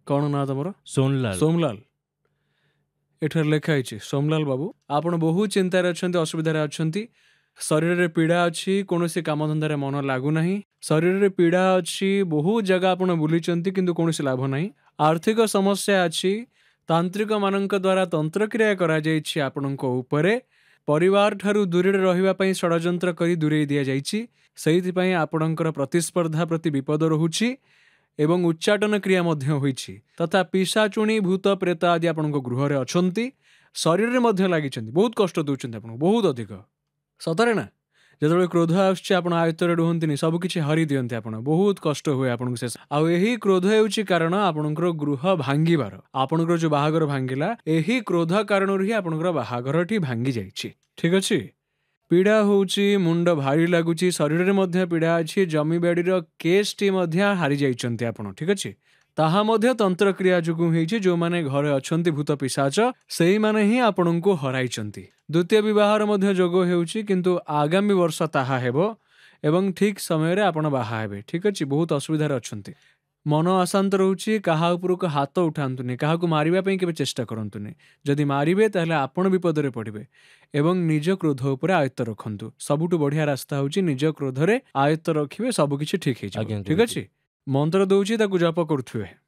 କ'ଣ ନାଁ ତମର? ସୋନଲାଲ। ସୋମଲାଲ। ଏଠାରେ ଲେଖା ହେଇଛି, ସୋମଲାଲ ବାବୁ, ଆପଣ ବହୁତ ଚିନ୍ତାରେ ଅଛନ୍ତି, ଅସୁବିଧାରେ ଅଛନ୍ତି, ଶରୀରରେ ପୀଡ଼ା ଅଛି, କୌଣସି କାମଧନ୍ଦାରେ ମନ ଲାଗୁନାହିଁ, ଶରୀରରେ ପୀଡ଼ା ଅଛି, ବହୁତ ଜାଗା ଆପଣ ବୁଲିଛନ୍ତି କିନ୍ତୁ କୌଣସି ଲାଭ ନାହିଁ, ଆର୍ଥିକ ସମସ୍ୟା ଅଛି, ତାନ୍ତ୍ରିକମାନଙ୍କ ଦ୍ୱାରା ତନ୍ତ୍ରକ୍ରିୟା କରାଯାଇଛି ଆପଣଙ୍କ ଉପରେ, ପରିବାର ଠାରୁ ଦୂରରେ ରହିବା ପାଇଁ ଷଡ଼ଯନ୍ତ୍ର କରି ଦୂରେଇ ଦିଆଯାଇଛି, ସେଇଥିପାଇଁ ଆପଣଙ୍କର ପ୍ରତିସ୍ପର୍ଦ୍ଧା ପ୍ରତି ବିପଦ ରହୁଛି ଏବଂ ଉଚ୍ଚାଟନ କ୍ରିୟା ମଧ୍ୟ ହୋଇଛି, ତଥା ପିଶାଚୁଣି ଭୂତ ପ୍ରେତ ଆଦି ଆପଣଙ୍କ ଗୃହରେ ଅଛନ୍ତି, ଶରୀରରେ ମଧ୍ୟ ଲାଗିଛନ୍ତି, ବହୁତ କଷ୍ଟ ଦେଉଛନ୍ତି ଆପଣଙ୍କୁ, ବହୁତ ଅଧିକ। ସତରେ ନା? ଯେତେବେଳେ କ୍ରୋଧ ଆସୁଛି ଆପଣ ଆୟତ୍ତରେ ରୁହନ୍ତିନି, ସବୁକିଛି ହରି ଦିଅନ୍ତି ଆପଣ, ବହୁତ କଷ୍ଟ ହୁଏ ଆପଣଙ୍କୁ ଶେଷ। ଆଉ ଏହି କ୍ରୋଧ ହେଉଛି କାରଣ ଆପଣଙ୍କର ଗୃହ ଭାଙ୍ଗିବାର। ଆପଣଙ୍କର ଯୋଉ ବାହାଘର ଭାଙ୍ଗିଲା, ଏହି କ୍ରୋଧ କାରଣରୁ ହିଁ ଆପଣଙ୍କର ବାହାଘରଟି ଭାଙ୍ଗି ଯାଇଛି। ଠିକ ଅଛି? ପୀଡ଼ା ହେଉଛି, ମୁଣ୍ଡ ଭାରି ଲାଗୁଛି, ଶରୀରରେ ମଧ୍ୟ ପୀଡ଼ା ଅଛି, ଜମି ବାଡ଼ିର କେସ୍ଟି ମଧ୍ୟ ହାରି ଯାଇଛନ୍ତି ଆପଣ। ଠିକ ଅଛି? ତାହା ମଧ୍ୟ ତନ୍ତ୍ରକ୍ରିୟା ଯୋଗୁଁ ହେଇଛି। ଯେଉଁମାନେ ଘରେ ଅଛନ୍ତି ଭୂତ ପିଶାଚ, ସେଇମାନେ ହିଁ ଆପଣଙ୍କୁ ହରାଇଛନ୍ତି। ଦ୍ୱିତୀୟ ବିବାହର ମଧ୍ୟ ଯୋଗ ହେଉଛି, କିନ୍ତୁ ଆଗାମୀ ବର୍ଷ ତାହା ହେବ ଏବଂ ଠିକ ସମୟରେ ଆପଣ ବାହା ହେବେ। ଠିକ ଅଛି? ବହୁତ ଅସୁବିଧାରେ ଅଛନ୍ତି, ମନ ଅଶାନ୍ତ ରହୁଛି, କାହା ଉପରକୁ ହାତ ଉଠାନ୍ତୁନି, କାହାକୁ ମାରିବା ପାଇଁ କେବେ ଚେଷ୍ଟା କରନ୍ତୁନି। ଯଦି ମାରିବେ ତାହେଲେ ଆପଣ ବିପଦରେ ପଡ଼ିବେ। ଏବଂ ନିଜ କ୍ରୋଧ ଉପରେ ଆୟତ୍ତ ରଖନ୍ତୁ। ସବୁଠୁ ବଢ଼ିଆ ରାସ୍ତା ହେଉଛି ନିଜ କ୍ରୋଧରେ ଆୟତ୍ତ ରଖିବେ, ସବୁକିଛି ଠିକ ହେଇଯିବ। ଆଜ୍ଞା ଠିକ ଗୁରୁଜୀ। ଅଛି? ମନ୍ତ୍ର ଦଉଛି, ତାକୁ ଜପ କରୁଥିବେ।